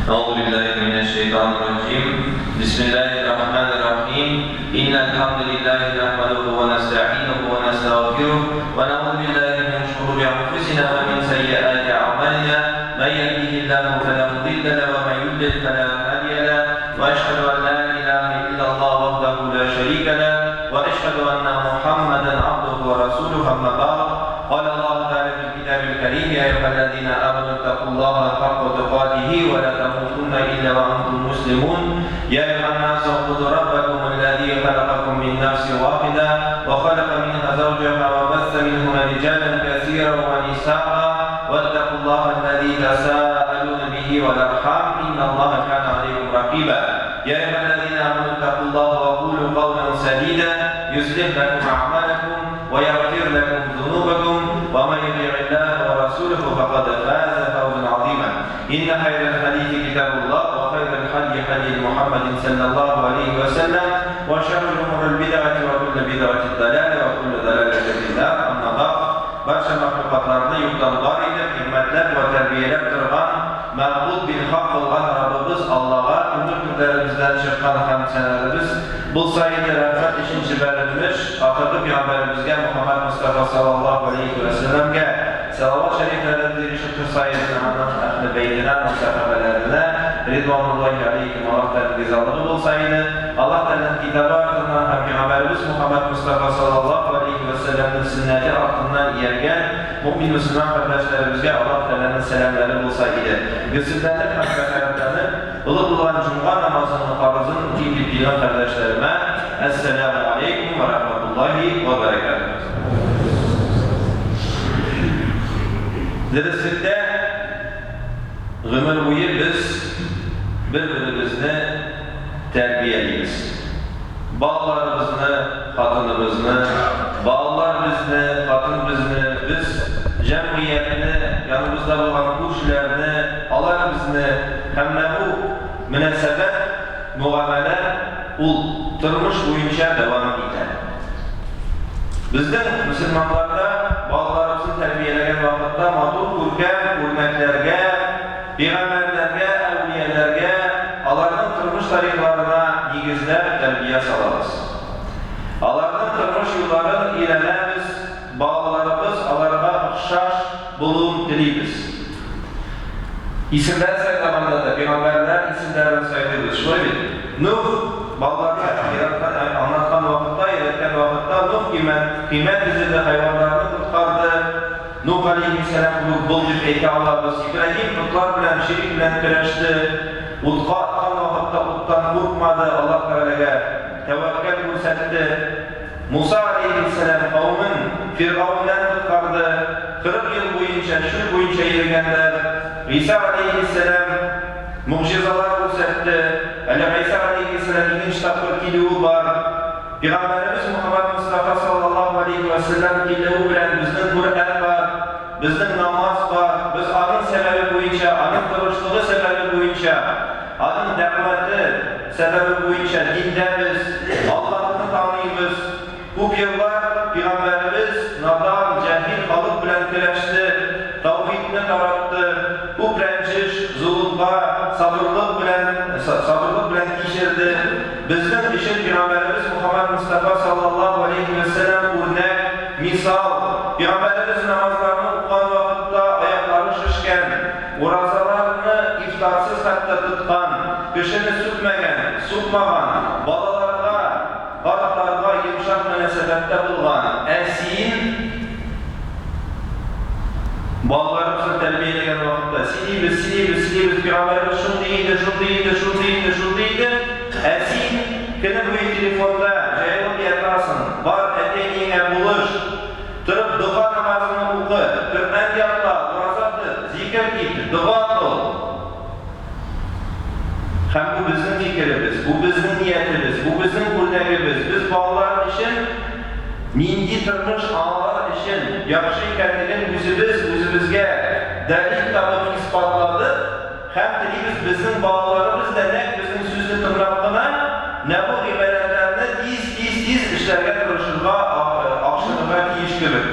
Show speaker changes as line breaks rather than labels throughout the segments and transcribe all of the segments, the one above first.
أعوذ بالله من الشيطان الرجيم بسم الله الرحمن الرحيم إن الحمد لله نحمده ونستعينه ونستغفره ونعوذ بالله من شرور أنفسنا ومن سيئات أعمالنا من يهده الله فلا مضل له ومن يضلل فلا هادي له وأشهد أن لا إله إلا الله وحده لا شريك له وأشهد أن محمدا عبده ورسوله أما بعد قال الله تعالى في الكتاب الكريم يا أيها الذين آمنوا اتقوا الله حق تقاته ولا تموتن إلا وأنتم مسلمون يا أيها الناس اعبدوا ربكم الذي خلقكم من نفس واحدة وخلق منها زوجها وبث منهما رجالا كثيرا ونساء واتقوا الله الذي تساءلون به والأرحام إن الله كان عليكم رقيبا يا أيها الذين آمنوا اتقوا الله وقولوا قولا سديدا يصلح لكم أعمالكم ويغفر لكم ذنوبكم ومن يطع الله ورسوله فقد فاز فوزا عظيما إن خير الحديث كتاب الله وخير الحدي حديث محمد صلى الله عليه وسلم وشر الأمور البدعة وكل بدعة ضلالة وكل ضلالة في النار أما بعد Барча мәхлукатларны юктан бар итеп, нигъмәтләп вә тәрбияләп торган Мәгъбуд бил-хак булган Раббыбыз Аллага күңел түрләребездән чыккан хәмд-сәналарыбыз булса иде, рәхмәт өчен җибәрелмеш ахыргы пигамбәребезгә Мөхәммәд Мостафа саллаллаһу галәйһи вә сәлләмгә салават шәрифләребез ирешеп торса иде, аның әһле бәйтенә, аның сәхабәләренә, ридвануллаһи галәйһим, Аллаһ Тәгаләнең ризалыгы булса иде. Аллаһ Тәгаләнең китабы артыннан һәм пигамбәребез Мөхәммәд Мостафа саллаллаһу галәйһи вә сәлләмнең сөннәте артыннан ияргән мөэмин-мөселман кардәшләребезгә Аллаһ Тәгаләнең сәламнәре булса иде. Гөселләнеп һәм тәһарәтләнеп, олы булган җомга намазының фарызын үтим дип килгән кардәшләремә, Әссәләмү галәйкүм вә рәхмәтуллаһи вә бәрәкәтүһ. Дөреслектә, гомер буе без бер-беребезне тәрбиялибез. Балаларыбызны, хатыныбызны, балалар безне, хатын безне, без җәмгыятьне, яныбызда булган күршеләрне, алар безне һәм менә бу мөнәсәбәт, мөгамәлә ул тормыш буенча дәвам итә. Безнең мөселманнарда балаларыбызны тәрбияләгән вакытта матур күркәм үрнәкләргә, пигамбәрләргә, әүлияләргә, аларның тормыш тарихларына нигезләп тәрбия салабыз. Аларның тормыш юлларын өйрәнәбез, балаларыбыз аларга охшаш булуын телибез. Исемнәр сайлаганда да пигамбәрләр исемнәрен сайлыйбыз, шулай бит? Нух балаларына яраткан, аңлаткан вакытта, өйрәткән вакытта Нух көймә, көймә төзеде, хайваннарны коткарды. Нух галәйһиссәлам кебек бул дип әйтә алабыз. Ибраһим потлар белән, ширк белән көрәште. Утка аткан вакытта уттан куркмады, Аллаһ Тәгаләгә тәвәккәл күрсәтте. Муса галәйһиссәлам кавемен Фиргавеннән коткарды, 40 ел буенча чүл буенча йөргәннәр. Гыйса галәйһиссәлам могҗизалар күрсәтте. Әле Гыйса галәйһиссәлам икенче тапкыр килүе бар. Пигамбәребез Мөхәммәд Мостафа саллаллаһу галәйһи вә сәлләм килүе белән безнең Коръән бар, безнең намаз бар, без аның сәбәбе буенча, аның тырышлыгы сәбәбе буенча, аның дәгъвате, Сәбәбе буенча диндә без Аллаһны таныйбыз. Күп еллар пигамбәребез надан, җаһил халык белән көрәште, таухидны таратты, күп рәнҗеш, золымга сабырлык белән сабырлык белән кичерде. Безнең өчен пигамбәребез Мухаммәд Мостафа саллаллаһу галәйһи вә сәлләм үрнәк, мисал. Пигамбәребез намазларны укыган вакытта аяклары шешкән. Уразаларны ифтарсыз хәтта тоткан, кешене сүкмәгән, сукмаган, балаларга, картларга йомшак мөнәсәбәттә булган. Ә син? Балаларыбызны тәрбияләгән вакытта сөйлибез, сөйлибез, сөйлибез, пигамбәребез шундый иде, шундый иде, шундый иде, шундый иде. Ә син көне буе телефонда җаелып ятасың, бар әти-әниеңә булыш. Торып дога намазыңны укы, Коръән ятла, ураза тот, зикер ит, дога кыл. Һәм бу безнең фикеребез, бу безнең ниятебез, бу безнең үрнәгебез. Без балалар өчен нинди тормыш алар өчен яхшы икәнлеген үзебез үзебезгә дәлил табып исбатладык һәм телибез безнең балаларыбыз да нәкъ безнең сүзне тыңлап кына нә бу гыйбадәтләрне тиз, тиз, тиз эшләргә тырышырга, ашыгырга тиеш кебек.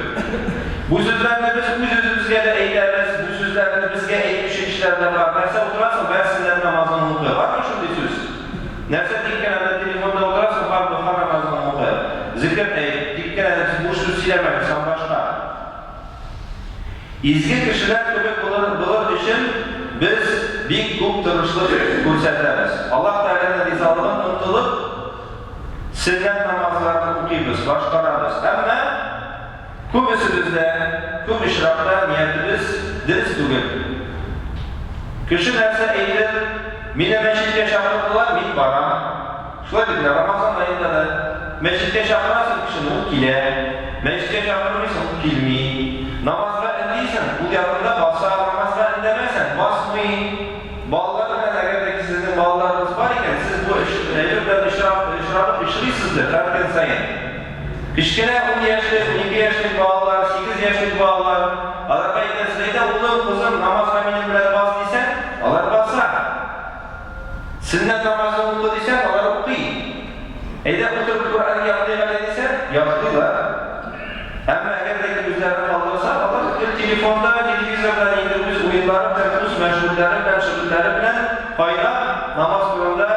Бу сүзләрне без үз-үзебезгә дә әйтәбез, бу сүзләрне безгә әйтүче кешеләр дә бар. Нәрсә утырасың, бәр сөннәт намазын. Нәрсә тик кенә менә телефонда утырасың, бар духа намазын укы, зикер әйт, тик кенә буш сүз сөйләмәгез һәм башка. Изге кешеләр кебек булыр булыр өчен без бик күп тырышлык күрсәтәбез. Аллаһ Тәгаләнең ризалыгын омтылып, сөннәт намазларын укыйбыз, башкарабыз. Әмма күбесебездә, күп очракта ниятебез дөрес түгел. Кеше нәрсә әйтер, мине мәчеткә чакырдылар, мин барам. Шулай бит менә Рамазан аенда да мәчеткә чакырасың кешене, ул килә, мәчеткә чакырмыйсың, ул килми. Намазга эндисең, ул яныңда баса, намазга эндәмәсәң, басмый. Балалар белән, әгәр дә ки сезнең балаларыгыз бар икән, сез бу әйбер белән очрап, очрап очрыйсыздыр һәр көн саен. Кечкенә ун яшьлек, 12 яшьлек балалар, 8 яшьлек балалар, аларга әйтәсез, әйдә, улым, кызым, намазга минем белән бас дисәң, алар баса. Сөннәт намазын укы дисәң, алар укый. Әйдә утырып Коръән ятлыйк әле дисәң, ятлыйлар. Әмма әгәр дә инде үзләрен калдырсаң, алар гел телефонда, телевизорда инде үз уеннары белән, үз мәшгульләре белән, шөгыльләре белән кайнап, намаз турында,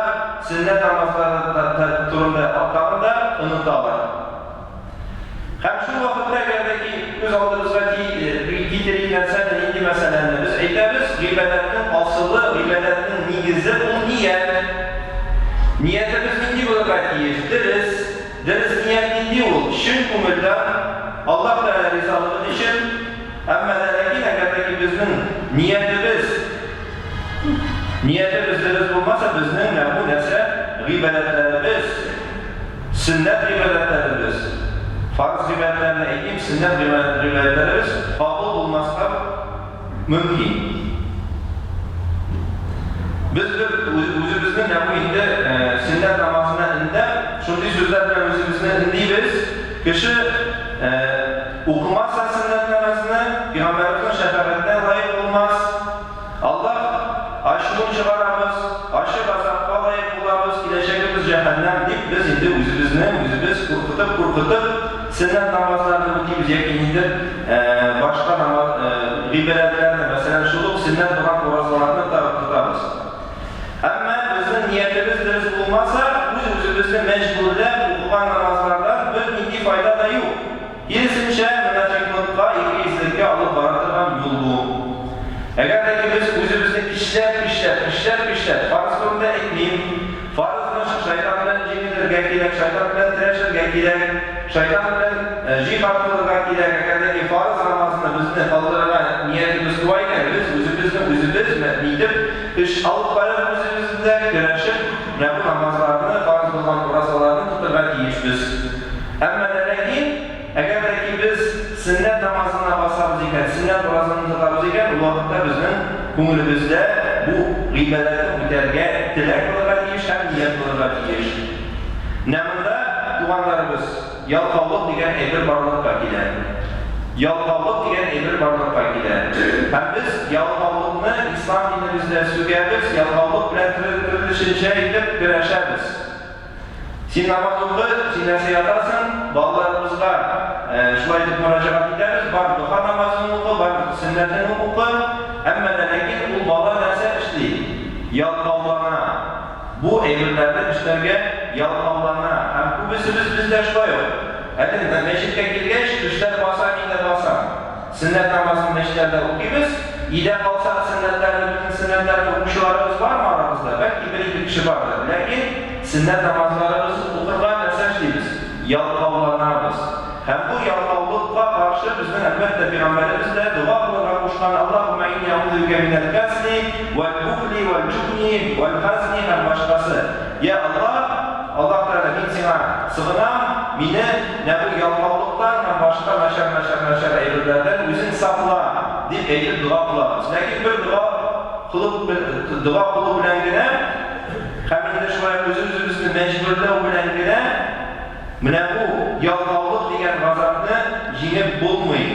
сөннәт намазлары турында тагын да оныталар. Һәм шул вакытта әгәр дә ки күз алдыбызга китерик нәрсәне, нинди мәсьәләне, без әйтәбез, гыйбадәтнең асылы, гыйбадәтнең нигезе ул ният. Ниятебез нинди булырга тиеш? Дөрес. Дөрес ният нинди ул? Чын күңелдән, Аллаһ Тәгалә ризалыгы өчен. Әмма дә ләкин әгәр дә ки безнең ниятебез, ниятебез дөрес булмаса, безнең менә бу нәрсә, гыйбадәтләребез, Сөннәт гыйбадәтләребез, фарыз гыйбадәтләрне әйтмим, сөннәт гыйбадәтләребез кабул булмаска мөмкин. Без бер үзебезне менә бу инде сөннәт намазына өндәп, шундый сүзләр белән үзебезне өндибез, кеше укымаса сөннәт намазны, пәйгамбәребезнең шәфәгатенә лаек булмас. Аллаһ ачуын чыгарабыз, ачы газапка лаек булабыз, киләчәгебез җәһәннәм, дип без инде үзебезне үзебез куркытып-куркытып сөннәт намазларны үтибез яки ниндидер башка намаз гыйбадәтләрне, мәсәлән, шул ук сөннәт булган уразаларны тотабыз. Әмма безнең ниятебез дөрес булмаса, үз-үзебезне мәҗбүрләп укыган намазлардан бернинди файда да юк. Киресенчә, монафикълыкка, икейөзлеккә алып бара торган юл бу. Әгәр дә ки без үзебезне көчләп-көчләп, көчләп-көчләп, фарыз турында әйтмим, фарызны шайтан белән җиңелергә кирәк, шайтан белән көрәшергә кирәк, шайтан белән җихад кылырга кирәк, әгәр дә ки фарыз намазны безне калдырырга ниятебез туа икән, без үзебезне үзебез нитеп эш алып барып, үзебез дә көрәшеп, менә бу намазларны, фарыз булган уразаларны тотырга тиешбез. Әмма дә ләкин, әгәр дә ки без сөннәт намазына басабыз икән, сөннәт уразаны тотабыз икән, ул вакытта безнең күңелебездә бу гыйбадәтне үтәргә теләк булырга тиеш һәм ният булырга тиеш. Менә монда, туганнарыбыз, ялкаулык дигән әйбер барлыкка килә. Ялкаулык дигән әйбер барлыкка килә. Һәм без ялкаулыкны ислам динебездә сүгәбез, ялкаулык белән төрлечә итеп көрәшәбез. Син намаз укы, син нәрсә ятасың, балаларыбызга шулай итеп мөрәҗәгать итәбез, бар духа намазын укы, бар сөннәтен укы, әмма дә ләкин ул бала нәрсә эшли? Ялкаулана. Бу әйберләрне эшләргә ялкаулана. Һәм күбесебез без дә шулай ук. Әле менә мәчеткә килгәч, кешеләр баса, мин дә басам. Сөннәт намазын мәчетләрдә укыйбыз. Өйдә калсак, сөннәтләрне, бөтен сөннәтләрне укучыларыбыз бармы арабызда? Бәлки, бер-ике кеше бардыр. Ләкин сөннәт намазларыбыз укырга нәрсә эшлибез? Ялкауланабыз. Һәм бу ялкаулыкка каршы безнең, әлбәттә, пәйгамбәребез дә дога кылырга кушкан, Аллаһуммә инни әгузу бикә минәл кәсли, вәл-бухли, вәл-җубни, вәл-хазни һәм башкасы. Йә Аллаһ, Аллаһ Тәгалә, мин Сиңа сыгынам, мине менә бу ялкаулыктан һәм башка начар-начар-начар әйберләрдән Үзең сакла, дип әйтеп дога кылабыз. Ләкин бер дога кылып, дога кылу белән генә һәм инде шулай ук үз-үзебезне мәҗбүрләү белән генә менә бу ялкаулык дигән газапны җиңеп булмый.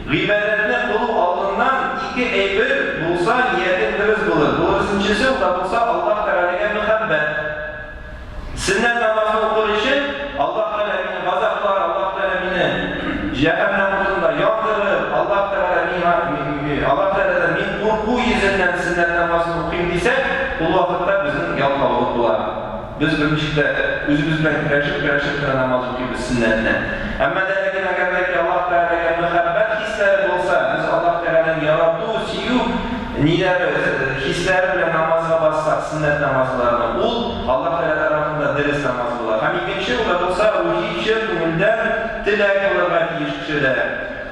Гыйбадәтне кылу алдыннан ике әйбер булса, ниятең дөрес булыр. Беренчесе, ул да булса Аллаһ Тәгаләгә мөхәббәт. Сөннәт намазын укыр өчен, Аллаһ Тәгалә мине газаплар, Аллаһ Тәгалә мине җәһәннәм утында яндырыр, Аллаһ Тәгалә миңа, Аллаһ Тәгаләдән мин курку йөзеннән сөннәт намазын укыйм дисәк, ул вакытта безнең ялкаулык була. Без берничек тә үзебез белән көрәшеп, көрәшеп кенә намаз укыйбыз сөннәтне. Әмма дә ләкин әгәр дә ки Аллаһ Тәгаләгә мәхәббәт хисләре булса, без Аллаһ Тәгаләне ярату, сөю ниләре, хисләре белән намазга бассак, сөннәт намазларына, ул Аллаһ Тәгалә тарафында дөрес намаз була. Һәм икенче, ул да булса, рухи чын күңелдән теләк булырга тиеш кешедә.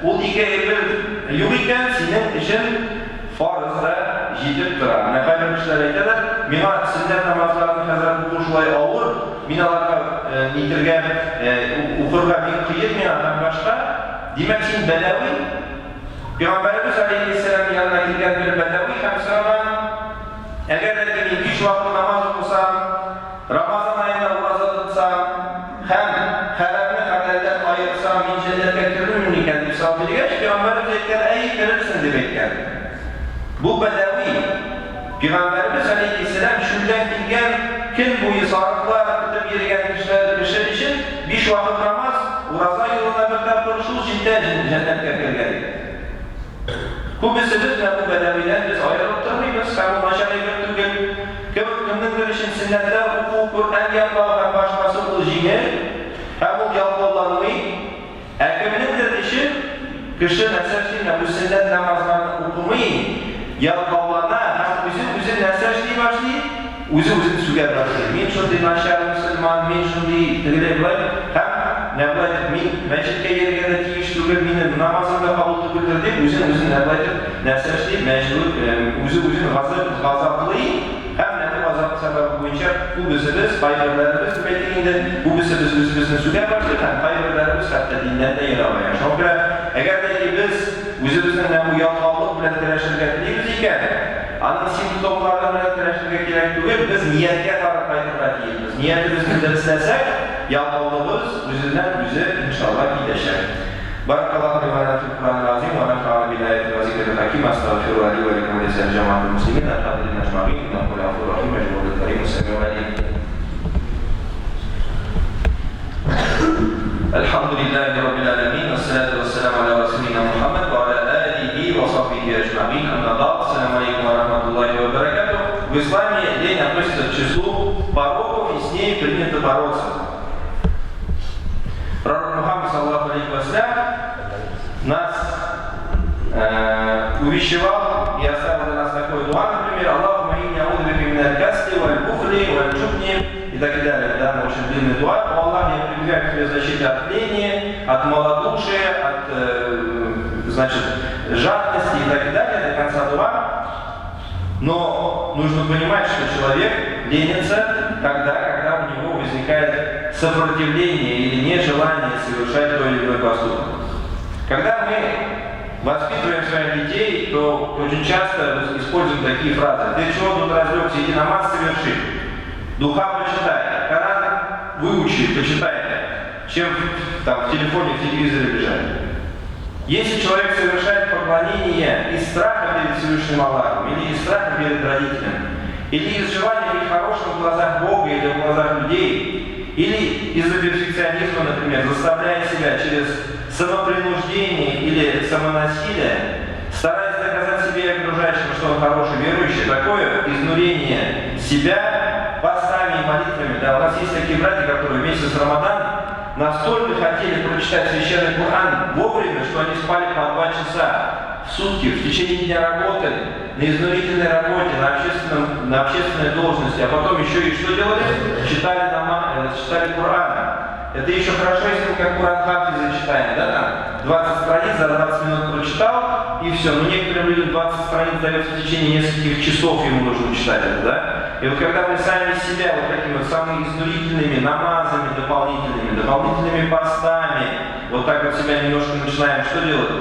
Ул ике әйбер юк икән, синең өчен фарыз да җитеп тора. Менә кайбер кешеләр әйтәләр, миңа сөннәт намазларын хәзрәт уку шулай авыр, мин аларга нитергә, укырга бик кыен миңа һәм башка. Димәк, син бәдәви? Пәйгамбәребез галәйһиссәлам янына килгән бер бәдәви һәм сораган, Әгәр дә ки мин биш вакыт намаз укысам, Рамазан аенда ураза тотсам һәм хәрәмне хәләлдән аерсам, мин җәннәткә керермен микән? дип сорау биргәч, Пәйгамбәребез әйткән, Әйе, керерсең, дип әйткән. Бу бәдәви. Пәйгамбәребез галәйһиссәлам чүлдән килгән, көн буе сарыклар көтеп йөргән кешеләр кеше өчен биш вакыт намаз, ураза елына бер тапкыр, шул җитә җәннәткә керергә, дип. Күбесебез менә бу бәдәвидән без аерылып тормыйбыз һәм ул начар әйбер түгел. Кем кемнеңдер өчен сөннәтләр уку, Коръән ятлау һәм башкасы ул җиңел һәм ул ялкауланмый. Ә кемнеңдер өчен кеше нәрсә эшли, менә бу сөннәт намазларны укымый, ялкаулана һәм үзе үзен нәрсә эшли башлый, үзе үзен сүгә башлый. Мин шундый начар мөселман, мин шундый тегеләй-болай һәм менә болай итеп мин мәчеткә йөрергә дә тиеш түгел, минем намазым да кабул түгелдер дип, үзен үзен менә болай итеп нәрсә эшли, мәҗбүр, үзе үзен газаплый һәм менә бу газап сәбәбе буенча күбесебез, кайберләребез дип әйтик инде, күбесебез үзебезне сүгә башлый һәм кайберләребез хәтта диннән дә ерагая. Шуңа күрә, әгәр дә ки без үзебезнең менә бу ялкаулык белән көрәшергә телибез икән, Аның симптомнары белән көрәшергә кирәк түгел, без нияткә карап кайтырга тиешбез. Ниятебезне дөресләсәк, ялкаулыгыбыз үзеннән-үзе, иншалла, китәчәк. Баракаллаһу ли ва ләна фил Куръанил газыйм ва нәфәгъна бил аяти ва зикрил хаким, астагъфируллаһ ли ва ләкум ва лисаири җәмәгатил мөслимин, аль-хадирин әҗмәгыйн, иннаһу һуәл гафурур рахим, вә җәвадул кәрим, әс-сәмиул галим. Әлхәмдүлилләһи раббил галәмин, вәссәлату вәссәламу аля расулина Мухаммад ва аля алихи ва сахбихи әҗмәгыйн, әмма бәгъд, Ассәламу алейкум ва рахматуллахи ва бәрәкәтүһ. В исламе лень относится к числу пороков и с ней принято бороться. Пророк Мухаммад, саллаллаху алейхи ва саллям, нас увещевал и оставил для нас такой дуа, например, Аллахумма инни ауду бика миналь касли валь бухли валь джубни и так далее. Да, очень длинный дуа. О Аллах, я прибегаю к тебе защиты от лени, от малодушия, от, значит, жадности и так далее, до конца дуа. Но нужно понимать, что человек ленится тогда, когда у него возникает сопротивление или нежелание совершать то или иной поступок. Когда мы воспитываем своих детей, то очень часто используем такие фразы. Ты чего тут разлегся, иди намаз соверши. Духа почитай, Коран выучи, почитай, чем там в телефоне, в телевизоре лежать. Если человек совершает поклонение из страха перед Всевышним Аллахом, или из страха перед родителем, или из желания быть хорошим в глазах Бога или в глазах людей, или из-за перфекционизма, например, заставляя себя через самопринуждение или самонасилие, стараясь доказать себе и окружающим, что он хороший верующий, такое изнурение себя постами и молитвами. Да, у нас есть такие братья, которые вместе с Рамаданом настолько хотели прочитать священный Коран вовремя, что они спали по 2 часа в сутки, в течение дня работали, на изнурительной работе, на общественной должности, а потом еще и что делали? Читали читали Коран. Это еще хорошо, если мы как Коран Хафиза читаем, да, там 20 страниц за 20 минут прочитал, и все. Но некоторым людям 20 страниц дается в течение нескольких часов, ему нужно читать это, да? И вот когда мы сами себя вот такими вот самыми изнурительными намазами дополнительными, дополнительными постами, вот так вот себя немножко начинаем что делать?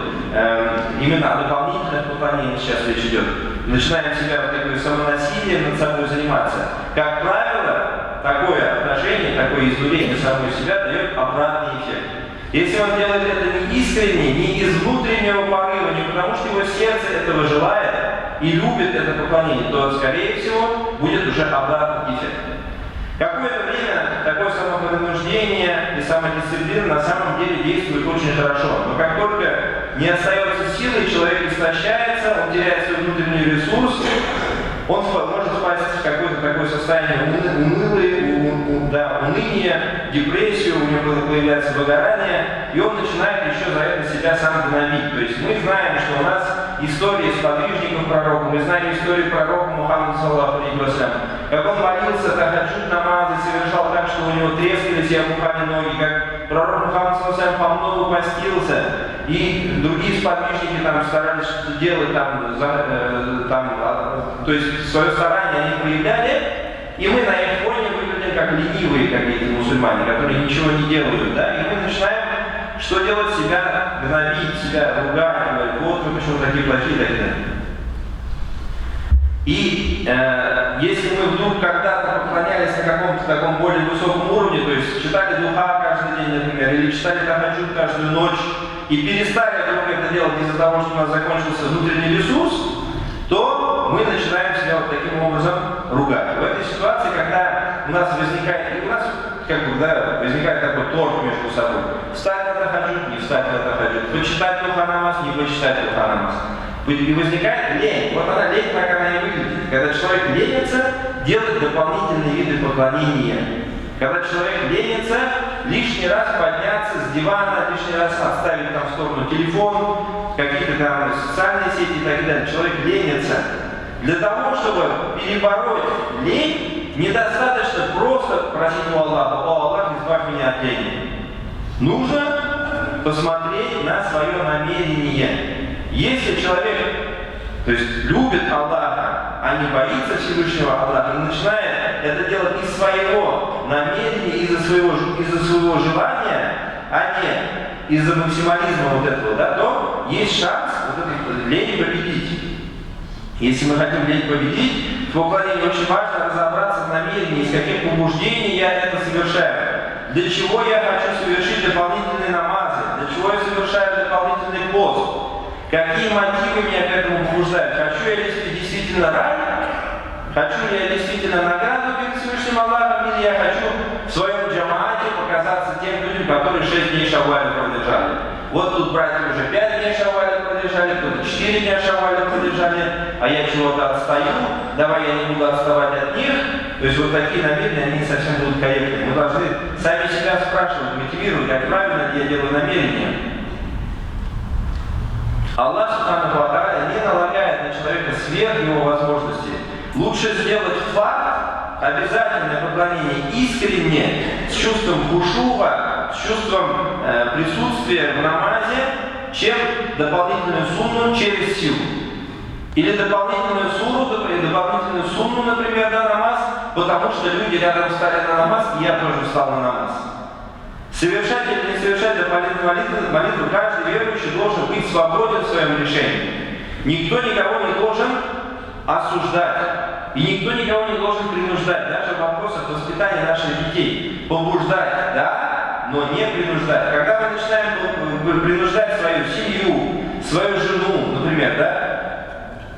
Именно о дополнительных поклонениях сейчас речь идет. Начинаем себя вот таким самонасилием над собой заниматься. Как правило, такое отношение, такое изнурение самого себя дает обратный эффект. Если он делает это не искренне, не из внутреннего порыва, не потому что его сердце этого желает и любит это поклонение, то, скорее всего, будет уже обратный эффект. Какое-то время такое самопринуждение и самодисциплина на самом деле действует очень хорошо. Но как только не остается силы, человек истощается, он теряет свой внутренний ресурс, он может впасть в какое-то такое состояние да, уныние, депрессию, у него появляется выгорание, и он начинает еще за это себя сам гнобить. То есть мы знаем, что у нас истории сподвижников пророка, мы знаем историю пророка Мухаммада, саллаллаху алейхи вассалям, как он молился, тахаджуд намазы совершал так, что у него трескались и опухали ноги, как пророк Мухаммад, саллаллаху алейхи вассалям, по многу постился, и другие сподвижники там старались что-то делать, то есть свое старание они проявляли, и мы на их фоне выглядим как ленивые какие-то мусульмане, которые ничего не делают, да, и мы начинаем что делать? Себя гнобить, себя ругать, говорить, вот вы почему такие плохие, так далее. И если мы вдруг когда-то поклонялись на каком-то таком более высоком уровне, то есть читали духа каждый день, например, или читали тахаджуд каждую ночь, и перестали вдруг это делать из-за того, что у нас закончился внутренний ресурс, то мы начинаем себя вот таким образом ругать. В этой ситуации, когда у нас возникает, и у нас как бы, да, возникает такой торг между собой. Встать на тахаджуд, не встать на тахаджуд, почитать духа намаз, не почитать духа намаз. И возникает лень. Вот она лень, так она и выглядит. Когда человек ленится, делать дополнительные виды поклонения. Когда человек ленится, лишний раз подняться с дивана, лишний раз отставить там в сторону телефон, какие-то там социальные сети и так далее. Человек ленится. Для того, чтобы перебороть лень, недостаточно просто просить у Аллаха: «О Аллах, избавь меня от лени». Нужно посмотреть на свое намерение. Если человек, то есть, любит Аллаха, а не боится Всевышнего Аллаха, и начинает это делать из своего намерения, из-за своего желания, а не из-за максимализма вот этого, да, то есть шанс вот этой лени победить. Если мы хотим лень победить, в поклонении очень важно разобраться в намерении, из каких побуждений я это совершаю. Для чего я хочу совершить дополнительные намазы, для чего я совершаю дополнительный пост. Какие мотивы меня к этому побуждают? Хочу я действительно рай? Хочу ли я действительно награду перед Всевышним Аллахом? Или я хочу в своем джамаате показаться тем людям, которые 6 дней шавваля продержали? Вот тут братья уже 5 дней шавваля продержали, кто-то 4 дня шавваля продержали, а я чего-то отстаю, давай я не буду отставать от них. То есть вот такие намерения, они не совсем будут корректны. Мы должны сами себя спрашивать, мотивировать, как правильно я делаю намерение. Аллах субханаху ва тааля не налагает на человека сверх его возможностей. Лучше сделать факт, обязательное поклонение искренне, с чувством хушуа, с чувством присутствия в намазе, чем дополнительную сунну через силу. Или дополнительную суру, или дополнительную сунну, например, на намаз, потому что люди рядом встали на намаз, и я тоже встал на намаз. Совершать или не совершать дополнительную молитву, каждый верующий должен быть свободен в своем решении. Никто никого не должен осуждать. И никто никого не должен принуждать. Даже в вопросах воспитания наших детей. Побуждать, да, но не принуждать. Когда мы начинаем принуждать свою семью, свою жену, например, да,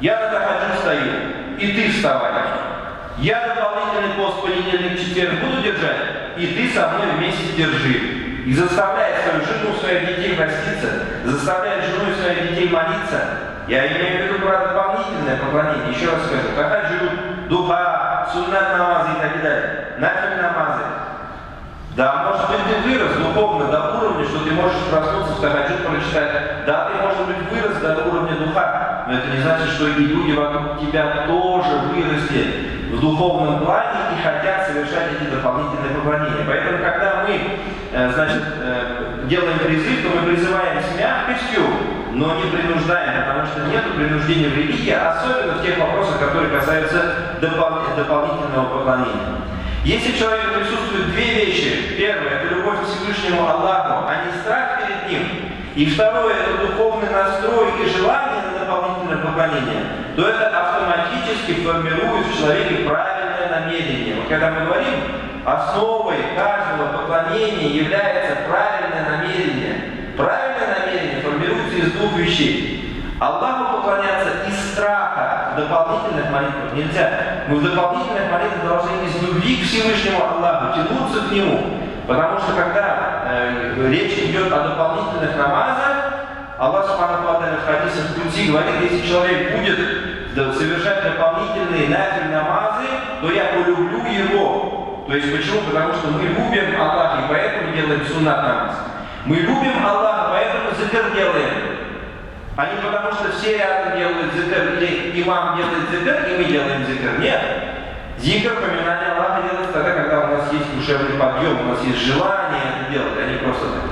я на тахаджуд стою, и ты вставай. Я дополнительный пост понедельник, четверг буду держать, и ты со мной вместе держи. И заставляет свою жену, своих детей поститься, заставляет жену и своих детей молиться. Я имею в виду про дополнительное поклонение. Еще раз скажу, тахаджуд, духа, суннат намазы и так далее, нафиль намазы. Да, может быть, ты вырос духовно до уровня, что ты можешь проснуться в тахаджуд прочитать. Да, ты, может быть, вырос до уровня духа, но это не значит, что и люди вокруг тебя тоже выросли в духовном плане и хотят совершать эти дополнительные поклонения. Поэтому, когда мы, значит, делаем призыв, то мы призываем с мягкостью, но не принуждаем, потому что нет принуждения в религии, особенно в тех вопросах, которые касаются дополнительного поклонения. Если в человеке присутствуют две вещи, первое – это любовь к Всевышнему Аллаху, а не страх перед Ним, и второе – это духовный настрой и желание на дополнительное поклонение, то это автоматически формирует в человеке правильное намерение. Вот когда мы говорим, основой каждого поклонения является правильное намерение. Правильное намерение формируется из двух вещей. Аллаху поклоняться из страха в дополнительных молитвах нельзя. Мы в дополнительных молитвах должны из любви к Всевышнему Аллаху тянуться к Нему. Потому что когда речь идет о дополнительных намазах, Аллах субханаху ва тааля в хадисах Кудси говорит, если человек будет совершать дополнительные нафиль намазы, то я полюблю его. То есть почему? Потому что мы любим Аллаха и поэтому делаем суннат намаз. Мы любим Аллаха, поэтому зикр делаем. А не потому, что все рядом делают зикр, или имам делает зикр, и мы делаем зикр. Нет. Зикр, поминание Аллаха делается тогда, когда у нас есть душевный подъем, у нас есть желание это делать, а не просто так.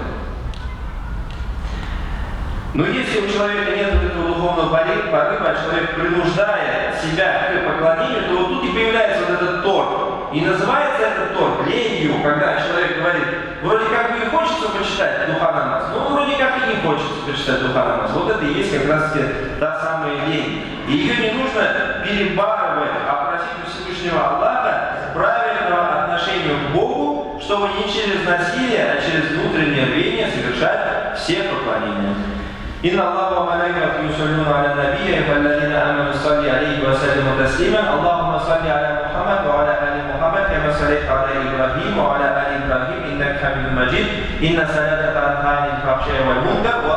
Но если у человека нет вот этого духовного порыва, а человек принуждает себя к поклонению, то вот тут и появляется вот этот торг. И называется этот торг ленью, когда человек говорит, вроде как бы и хочется почитать духа намаз, но вроде как и не хочется почитать духа намаз. Вот это и есть как раз таки та самая лень. И ее не нужно перебарывать, а просить у Всевышнего Аллаха правильного отношения к Богу, чтобы не через насилие, а через внутреннее рвение совершать все поклонения. إن الله وملائكته يصلون على النبي يا أيها الذين آمنوا صلوا عليه وسلموا تسليما اللهم صل على محمد وعلى آل محمد كما صليت على إبراهيم وعلى آل إبراهيم إنك حميد مجيد إن الصلاة تنهى عن الفحشاء والمنكر.